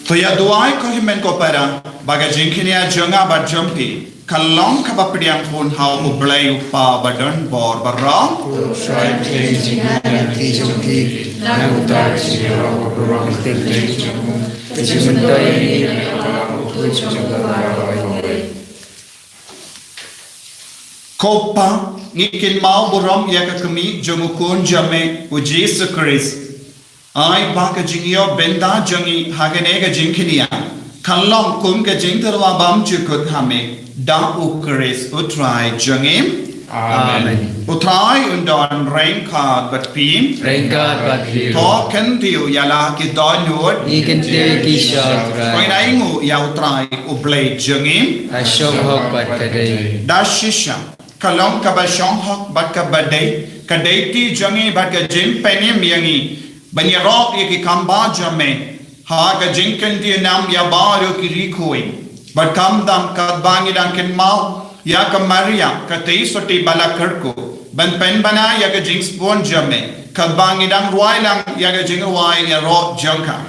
To ïa duwai ko hynmen ko para, ba ka jingkñia jong nga bad jong phi kan long kaba pdiang khun ha U Blei U Kpa badonbor baroh. Ko Trai, pdiang jingkñia jong phi, nang uta jingïaroh burom ïa ka kyrteng jong u, ka jingmyntoi ïa ngi na ka bynta u khun jong u baroh. Ko Pa, ngi kynmaw burom ïa ka kmie jong u Khun jong me, u Jisu Khrist. Ai ba ka jingïoh bynta jong ngi ha kane ka jingkñia kan long kum ka jingtyrwa bymjukut ha me, da U Khrist U Trai jong ngi. Amen. U Trai un don ryngkat bad phi. Ryngkat bad phi. To kyntiew ïa la ki dohnud. Ngi kyntiew ïa ki sha U Trai. To ngin ainguh ïa U Trai U Blei jong ngi. Ka shong hok bad ka dei. Da shisha, ka long kaba shong hok bad kaba dei, ka dei ka jong ngi bad ka jingpynim ïa ngi ban ïaroh ïa ki kam ba jong me ha ka jingkyntiew nam ïa baroh ki riewkhuid. Bad khamtam katba ngi dang kynmaw ïa ka Maria ka Theisotti ba la kyrkhu ban pynbna ïa ka jingsbun jong me, katba ngi dang rwai lang ïa ka jingrwai ïaroh jong ka.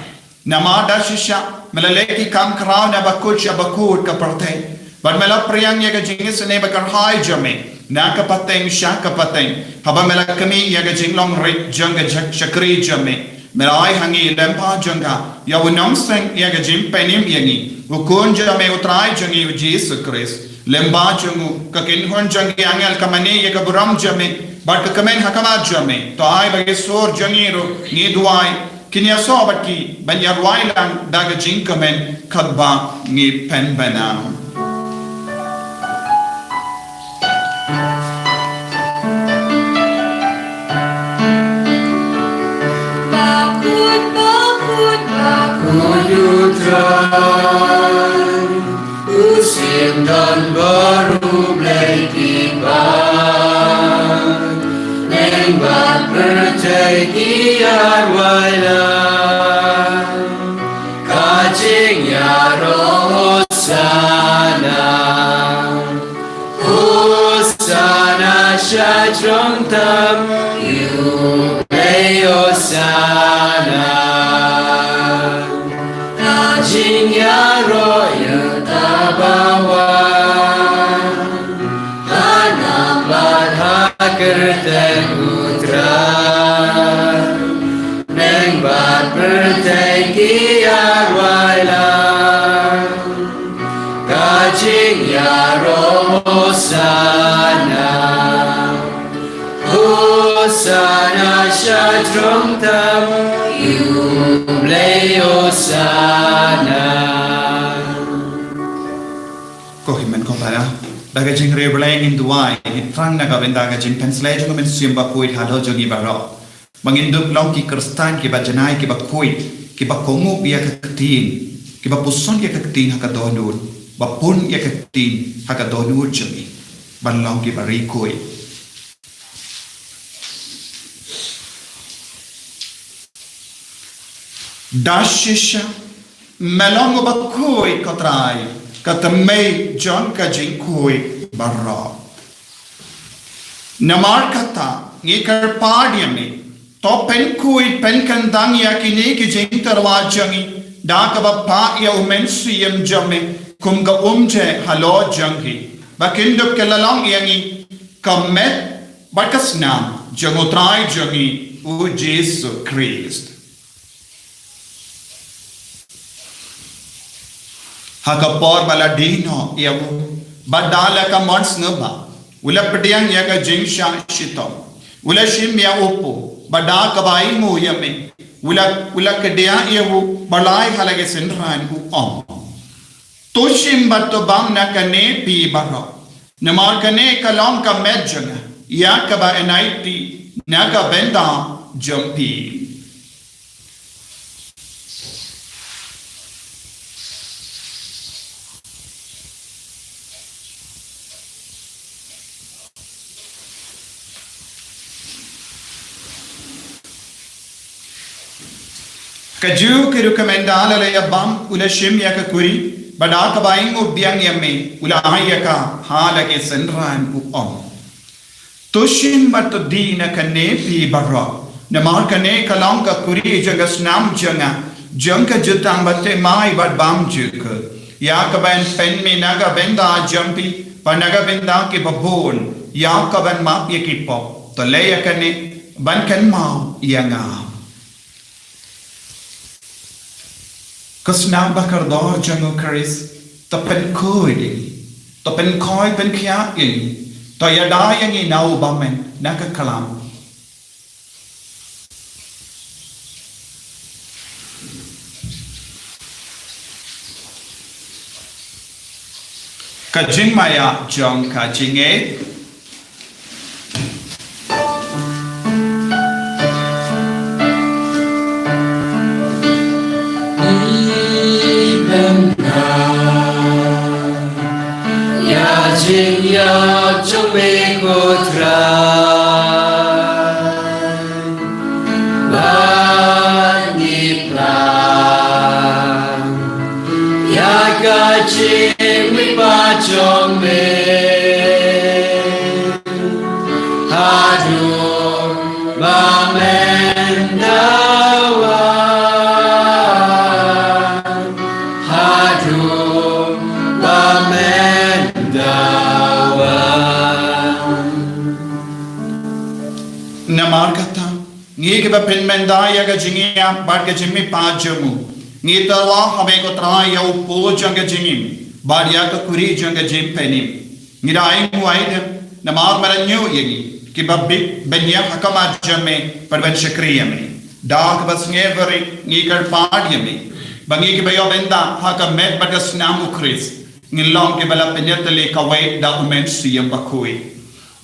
Namar da shisha me la leh ki kam khraw na bakut sha bakut ka pyrthei, bad me la pdiang ïa ka jingisynei bakyrhai jong me na ka pateng sha ka pateng, haba me la khmih ïa ka jinglong rit jong ka shakri jong me. Me la ai ha ngi lyngba jong ka, ïa u nongseng ïa ka jingpynim ïa ngi, u Khun jong me U Trai jong ngi U Jisu Khrist. Lyngba jong u ka kynhun jong ki angel ka mane ïa ka burom jong me, bad ka kmen ha khmat jong me. To ai ba ki sur jong ngi ruh, ngi duwai, Kin ïasoh bad ki ban ïa rwai lang da ka jingkmen katba ngi pynbna. Bakut, bakut, bakut U Trai, U Syiem don bor U Blei ki paid, neng bad pyrthei ki ïarwai lang. Ka jingïaroh Hosana, Hosana sha jrong tam, ïa U Blei Hosana. Ka jingïaroh ïa uta ba wan, ha nam bad ha kyrteng U Trai, neng bad pyrthei ki ïarwai lang. Ka jingïaroh Hosana, Hosana sha jrong tam, ïa U Blei Hosana. Ko hynmen ko para, da ka jingkyrpad ngin duwai, ngin thrang na ka bynta ka jingpynshlei jong U Mynsiem Bakhuid halor jong ngi baroh. Ba ngin dup long ki Khristan kiba janai, kiba khuid, kiba kohnguh ïa ka ktien, kiba puson ïa ka ktien ha ka dohnud, ba pun ïa ka ktien ha ka dohnud jong ngi, ban long kiba ri khuid. Da shisha Me long uba khuid ko Trai, ka tnat jong ka jingkhuid baroh. Namar kata, ngi kyrpad ïa me, to pynkhuid pynkyntang ïa kine ki jingtyrwa jong ngi, da kaba phah ïa U Mynsiem jong me kum ka umjing halor jong ki, ba kin dup kylla long ïa ngi ka met bad ka snam jong U Trai jong ngi U Jisu Khrist. Ha ka por ba la die noh ïa u, bad da la ka mon sngewbha, u la pdiang ïa ka jingshah shitom, u la shim ïa u pu, bad da kaba ainguh ïa me, u la, u la kdiah ïa u, bad lai ha la ki synran u ong: To shim bad to bam na kane phi baroh. Namar kane ka long ka met jong nga, ïa kaba yn aiti na ka bynta jong phi. Kajuh ka rukom ynda la ïa bam, u la shim ïa ka kuri, bad da kaba ainguh biang ïa me, u la ai ïa ka ha la ki synran u ong: To shim bad to die na kane phi baroh. Namar kane ka long ka kuri jong ka snam jong nga, jong ka jutang ba thymmai bad bymjukut, ïa kaban pynmih na ka bynta jong phi bad na ka bynta kiba bun, ïa kaban map ïa ki pop. To leh ïa kane ban kynmaw ïa nga. Ka snam ba kordor jong U Khrist, to pynkhuid ïa ngi, to pynkhuid pynkhiah ïa ngi, to ïada ïa ngi na u bymman na ka khlam. Ka jingmaïa jong ka jingngeit. Ïa jingïap jong me ko Trai, bad ngi plang ïa ka jingmihpat jong me. Haduh ba men da wan, haduh ba men da wan. Namar kata, ngi kiba pynmynta ïa ka jingïap bad ka jingmihpat jong u, ngi tyrwa ha me ko Trai ïa u pud jong ka jingim, bad ïa ka kuri jong ka jingpynim. Ngi da ainguh aidem namar me la ñiew ïa ngi kiba bit ban ïap ha khmat jong me bad ban shakri ïa me. Da kaba sngewbha ngi kyrpad ïa me ba ngi kiba ïoh bynta ha ka met bad ka snam u Khrist ngin long kiba la pynïatylli kawei da u Mynsiem Bakhuid.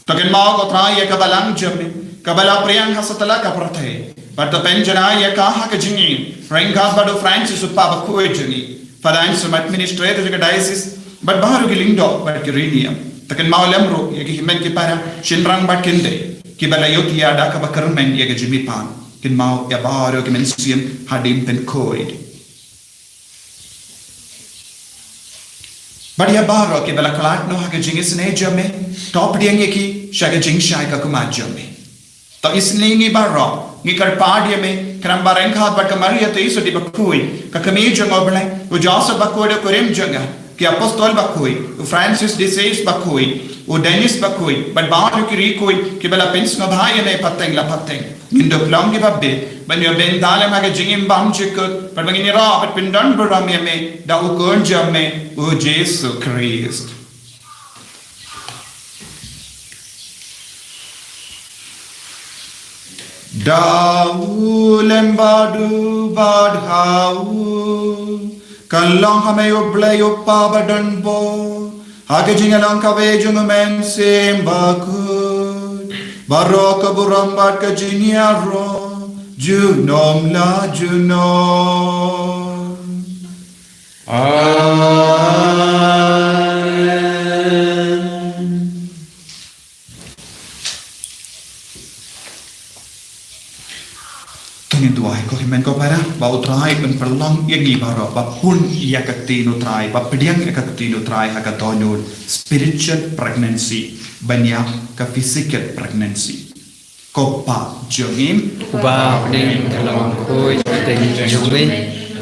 To kynmaw ko Trai ïa ka balang jong me kaba la pdiang ha satlak ka pyrthei bad to pynjanai ïa ka ha ka jingim ryngkat bad u Francis u Kpa Bakhuid jong ngi, Father and some administrator jong ka diocese bad baroh ki lyngdoh bad ki riewniam. To kynmaw lem ruh ïa ki hynmen ki para shynrang bad kynthei kiba la ïoh ïa da kaba kyrmen ïa ka jingmihpat. Kynmaw ïa baroh ki mynsiem hadien pynkhuid. Bad ïa baroh kiba la khlad noh ha ka jingisynei jong me, to pdiang ïa ki sha ka jingshai ka khmat jong me. To isynei ngi baroh, ngi kyrpad ïa me, khnang ba ryngkat bad ka Maria Theisotti Bakhuid, ka kmie jong U Blei, u Joseph Bakhuid u kurim jong nga, ki apostol bakhuid, u Francis de Sales Bakhuid, u Denis Bakhuid, bad baroh ki riewkhuid kiba la pynsngewbha ïa me pateng la pateng. Ngin dup long kiba bit ban ïoh bynta lem ha ka jingim bymjukut, bad ba ngin ïarap bad pyndonburom ïa me da u Khun jong me, u Jisu Khrist. Da u lem bad u bad ha u, kan long ha me U Blei U Kpa badonbor, ha ka jingïalang kawei jong U Mynsiem Bakhuid, baroh ka burom bad ka jingïaroh junom la junom. Amen. To ngin duwai, ko hynmen ko para, ba U Trai un pynlong ïa ngi baroh ba pun ïa ka ktien U Trai, ba pdiang ïa ka ktien U Trai ha ka dohnud, spiritual pregnancy ban ïa ka physical pregnancy. Ko Pa jong ngi uba ha bneng, kan long kyrteng jong me,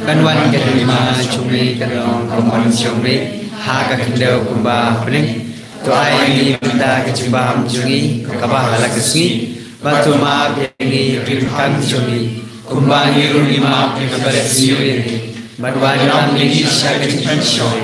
kan wan ka hima jong me, kan long ka mon jong me ha ka khyndew kumba ha bneng. To ai ïa ngi mynta ka jingbaham jong ngi kaba ha la ka sngi, bad to map ïa ngi ki jingkam jong ngi, kumba ngi ruh ngi map ïa kiba la sniew ïa ngi, bad wat lam ïa ngi sha ka jingpynshoi,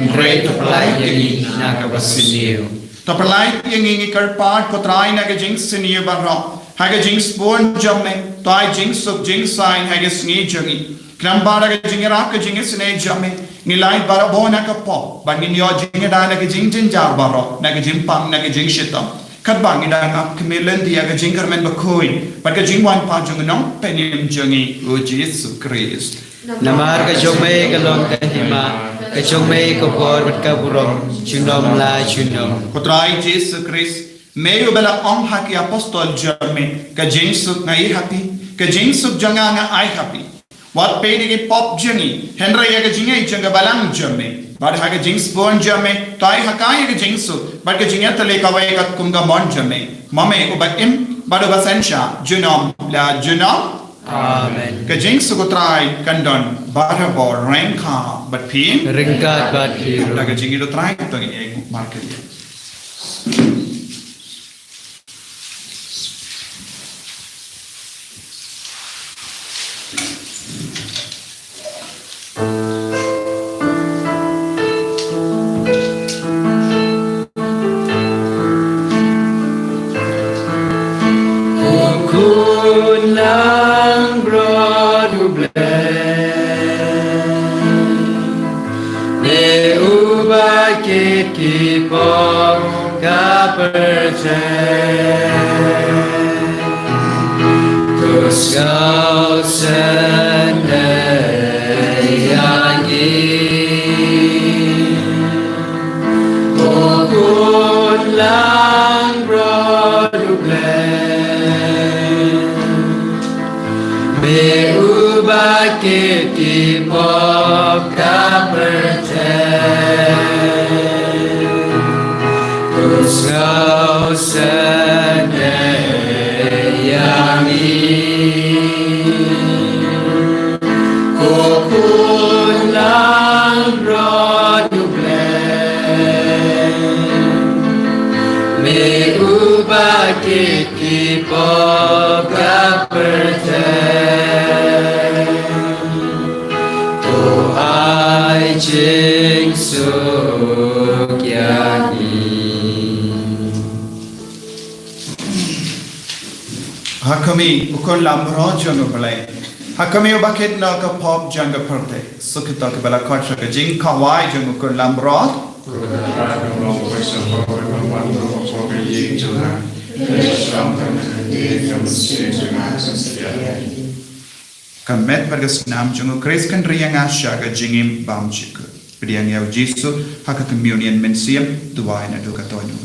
hynrei to pyllait ïa ngi na kaba sniew. To pyllait ïa ngi, ngi kyrpad ko Trai, na ka jingsniew baroh, ha ka jingsbun jong me to ai jingsuk jingsaiñ ha ka sngi jong ngi. Khnang ba da ka jingïarap ka jingisynei jong me ngin lait baroh bor na ka pop, bad ngin ïoh jingïada na ka jingjynjar baroh, na ka jingpang, na ka jingshitom, katba ngi dang ap khmih lynti ïa ka jingkyrmen bakhuid bad ka jingwan pat jong u Nongpynim jong ngi, u Jisu Khrist. Namar ka jong me ka long ka hima, ka jong me ka bor bad ka burom junom la junom. Ko Trai Jisu Khrist, me uba la ong ha ki apostol jong me, ka jingsuk nga ai ha phi, ka jingsuk jong nga nga ai ha phi. Wat peit ïa ki pop jong ngi, hynrei ïa ka jingïeit jong ka balang jong me. Bad ha ka jingsbun jong me to ai ha ka ïa ka jingsuk bad ka jingïatylli kawei katkum ka mon jong me, ma me uba im bad uba synshar junom la junom. Amen. Ka jingsuk U Trai kan don barabor ryngkat bad phi. Ryngkat bad phi ruh. Da ka jingïeit U Trai to ngin ïa markylliang. Khun langbrot U Blei, me uba kit ki pop ka pyrthei, to sngewsynei ïa ngi. Ko Khun langbrot U Blei, me uba kit ki pop ka pyrthei, to sngewsynei ïa ngi. Ko Khun langbrot U Blei, me uba kit ki pop ka pyrthei, to ai jingsuk ïa ngi. Ha khmih, u Khun Lamrot jong U Blei. Ha khmih uba kit noh ïa ka pop jong ka pyrthei. Suk ïa kita kiba la khot sha ka jingkhawai jong u Khun Lamrot. Ka met bad ka snam jong U Khrist kan ri ïa nga sha ka jingim bymjukut. Pdiang ïa U Jisu ha ka communion mynsiem, duwai naduh ka dohnud.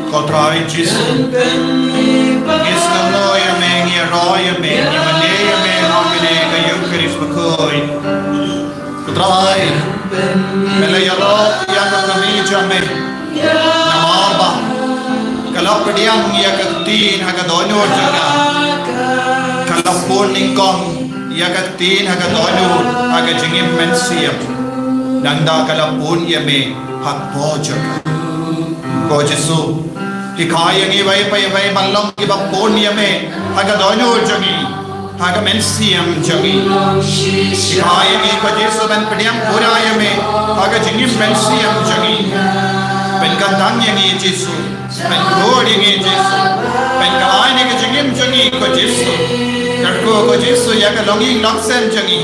Ko Trai Jisu, ngi sngewbha ïa me, ngi ïaroh ïa me, ngi mane ïa me ha kane ka Ïukharist bakhuid. Ko Trai, me la ïaroh ïa ka kmie jong me. Namar ba ka la pdiang ïa ka ktien ha ka dohnud jong ka. Ka la pun nyngkong ïa ka ktien ha ka dohnud ha ka jingim mynsiem. Nangta ka la pun ïa me ha ka pop jong ka. Ko Jisu, hikai ïa ngi iwei pa iwei ban long kiba pun ïa me ha ka dohnud jong ngi, ha ka mynsiem jong ngi. Hikai ïa ngi, ko Jisu, ban pdiang pura ïa me ha ka jingim mynsiem jong ngi. Pynkyntang ïa ngi, Jisu. Pynkyntang ïa ngi, Jisu. Pynkyntang ïa ka jingim jong ngi, ko Jisu. Kyrkhu, ko Jisu, ïa ka longïing longsem jong ngi.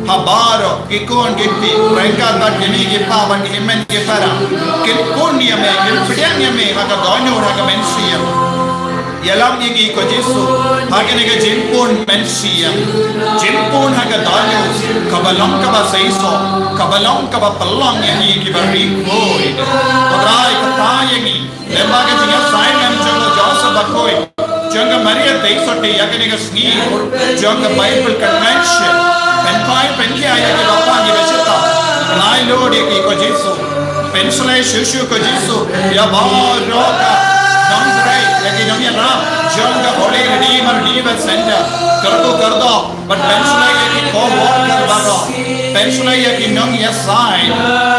Ha baroh ki khun ki kti, ryngkat bad kine ki kpa bad ki hynmen ki para, kin pun ïa me, kin pdiang ïa me ha ka dohnud, ha ka mynsiem. Ïalam ïa ngi, ko Jisu, ha kane ka jingpun mynsiem, jingpun ha ka dohnud, kaba long kaba seisoh, kaba long kaba pynlong ïa ngi kiba ri khuid. Ko Trai, kata ïa ngi. Lem bad ka jingïasaid lem jong u Joseph bakhuid, jong ka Maria Theisotti ïa kane ka sngi jong ka Bible Convention. Pynphai pynkhia ïa ki bapang ki bashitom. Lai lut ïa ki, ko Jisu. Pynshlei shuh shuh, ko Jisu, ïa baroh ka nongtrei, ïa ki nongïarap jong ka Holy Redeemer Revival Center, kyrkhu kyrdoh, bad pynshlei ïa ki co-worker baroh, pynshlei ïa ki nongïasaid,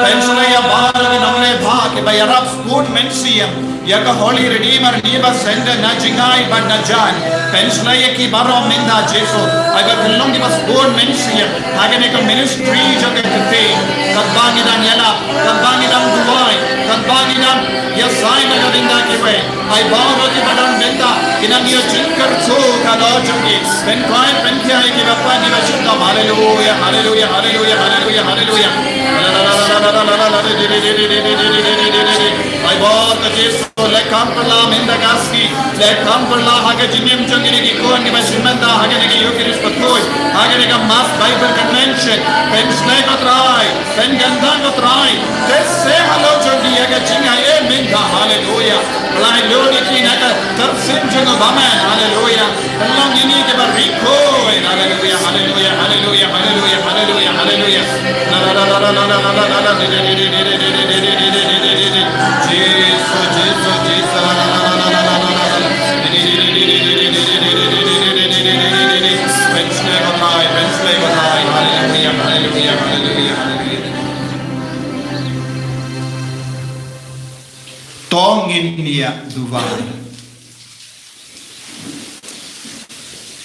pynshlei ïa baroh ki nongleh bha kiba ïarap sbun mynsiem ïa ka Holy Redeemer Revival Center na jingai bad na jan. Pynshlei ïa ki baroh mynta Jisu. Ai ba kan long kiba sbun mynsiem ha kane ka ministry jong ka kyrteng. Katba ngi dang ïalap, katba ngi dang duwai, katba ngi dang ïasaid na ka bynta kiwei, ai baroh kiba don bynta ki nang ïoh jingkyrkhu ka lor jong ki. Pynkoit pynkhia ïa kiba pan kiba shitom. Haleluya, haleluya, haleluya, haleluya, haleluya. Ai bor ka Jisu, leh kham pyrla mynta ka sngi, leh kham pyrla ha ka jingim jong kine ki khun kiba shim bynta ha kane ka Ïukharist bakhuid, ha kane ka Mass Bible Convention. Pynshlei ko Trai, pynkyntang ko Trai, te se halor jong ki ïa ka jingaiei mynta. Haleluya. Pynlait lut ïa ki na ka tyrsim jong u bymman. Haleluya. Pynlong ïa ngi kiba ri khuid. Haleluya, haleluya, haleluya, haleluya, haleluya, haleluya. Jisu, Jisu, Jisu. Pynslei ko Trai, pynslei ko Trai. Haleluya, haleluya, haleluya, haleluya. To ngin ïa duwai.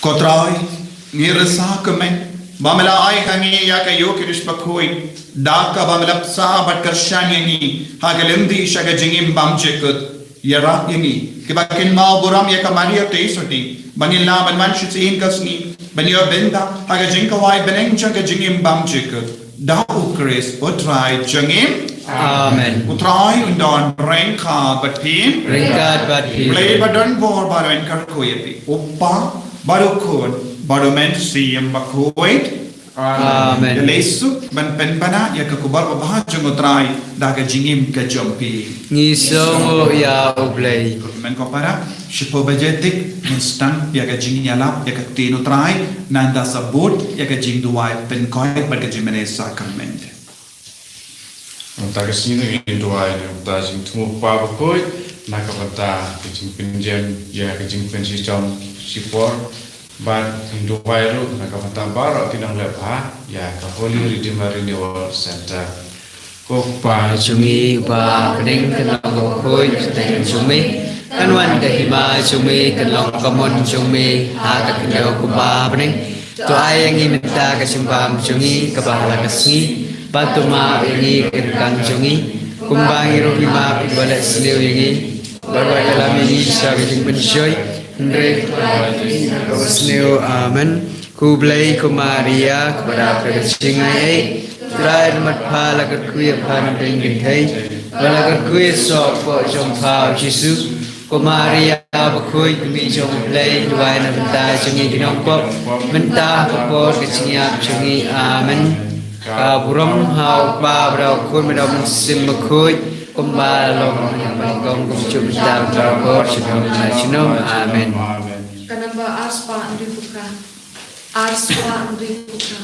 Ko Trai, ngi rsa kmen ba me la ai ha ngi ïa ka Ïukharist bakhuid, da kaba me la bsa bad kyrshan ïa ngi ha ka lynti sha ka jingim bymjukut. Ïarap ïa ngi kiba kynmaw burom ïa ka Maria Theisotti ba ngin lah ban wan shisien ka sngi ban ïoh bynta ha ka jingkhawai bneng jong ka jingim bymjukut. Da U Khrist U Trai jong ngi. Amen. U Trai un don ryngkat bad phi. Ryngkat bad phi. Blei ba don bor baroh un kyrkhu ïa phi, U Kpa bad U Khun bad U Mynsiem Bakhuid. Amen. Ïaleh suk ban pynbna ïa ka khubor babha jong U Trai da ka jingim ka jong phi. Ngi sngewnguh ïa U Blei. Kmen ko para, shiphew baje tik ngin sdang ïa ka jingïalap ïa ka ktien U Trai, nangta sa bud ïa ka jingduwai pynkoit bad ka jingmane sakrament. Mynta ka sngi ngin duwai na ka bynta jingthmu Kpa Bakhuid, na ka bynta ka jingpynjem ïa ka jingpynshitom shipor, bad ngin duwai ruh na ka bynta baroh ki nongleh bha ïa ka Holy Redeemer Renewal Center. Ko Kpa jong ngi uba ha bneng, kan long ka kyrteng jong me, kan wan ka hima jong me, kan long ka mon jong me ha ka khyndew kumba ha bneng. To ai ïa ngi mynta ka jingbam jong ngi kaba ha la ka sngi, bad to map ïa ngi ki ryngkang jong ngi, kumba ngi ruh ngi map ïa kiba leh sniew ïa ngi, bad wat ïalam ïa ngi sha ka jingpynshoi, hynrei khlad ïa ngi na kaba sniew. Amen. Khublei ko Maria, kaba dap da ka jingaiei, U Trai u don bad pha, la kyrkhu ïa pha na pdeng kynthei, bad la kyrkhu ïa u soh jong pha U Jisu. Ko Maria bakhuid, ka Kmie jong U Blei, duwai na ka bynta jong ngi ki nongpop, mynta ka por ka jingïap jong ngi. Amen. Ka burom ha U Kpa bad ha U Khun bad ha U Mynsiem Bakhuid, kumba la long ha kaba nyngkong, kumjuh mynta bad baroh por, junom la junom. Amen. Ka namba ar spah hynriew phew phra. Ar spah hynriew phew phra.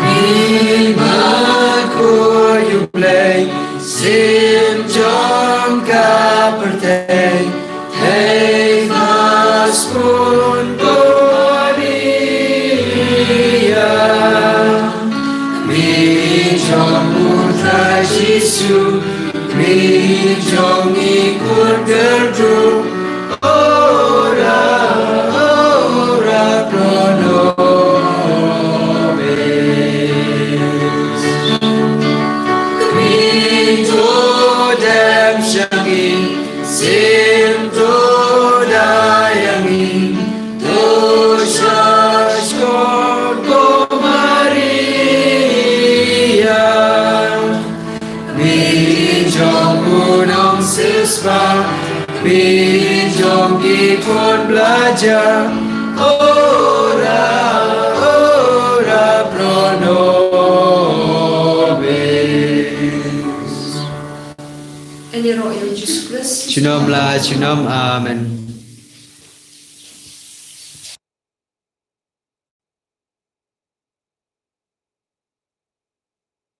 Ngi bakhuid ïa U Blei, Syiem jong ka pyrthei, hei khas bun bun ïa. Kmie jong U Trai Jisu, Kmie jong ngi Khun Kyrduh, ora, ora pro nobis. Kmie to dem sha ngi, Syiem to da ïa ngi, to shah shkor ko Maria. Kmie jong u Nongsiewspah, Kmie jong ki khun blai ja, ora, ora pro nobis. Junom la junom. Amen.